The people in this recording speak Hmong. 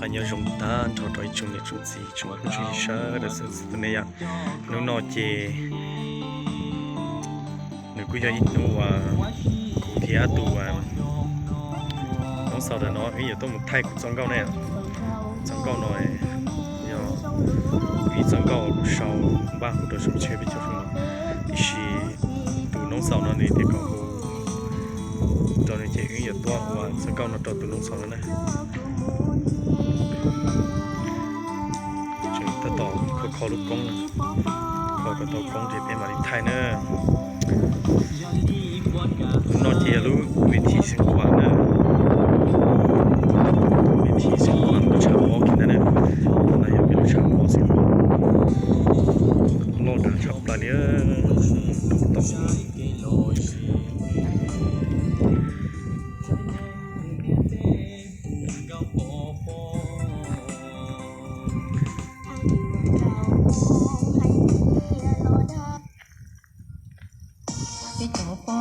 Nyob zoo tag nrho rau ib tsoom niam tsoom txiv tsoom phooj ywg sawv daws txhua txhua tus nej yom. Hnub no ces nws kuj yog ib hnub uas kuv thiab tus noob xaus ntawm no wb yuav tuaj mus thaij kuv txoj nkauj ne. Txoj nkauj no yog ib txoj nkauj uas kuv sau npaj hu rau zoo tsheb peb caug feem no, tiam sis tus noob xaus no nws tias kom hu rau nws ces wb yuav tuaj ua txoj nkauj no rau tus noob xaus no na. Tseem tab tom kho kho lub koob na, kho kom tau koob ces peb mam li thaij na. Hnub no ces yog lub vib thib xeev khuam na, vib thib xeev khuam lub tshav pob kiag ntag na. No yog peb lub tshav pob xeev khuam, loj dav tshaj plaws li, rau tom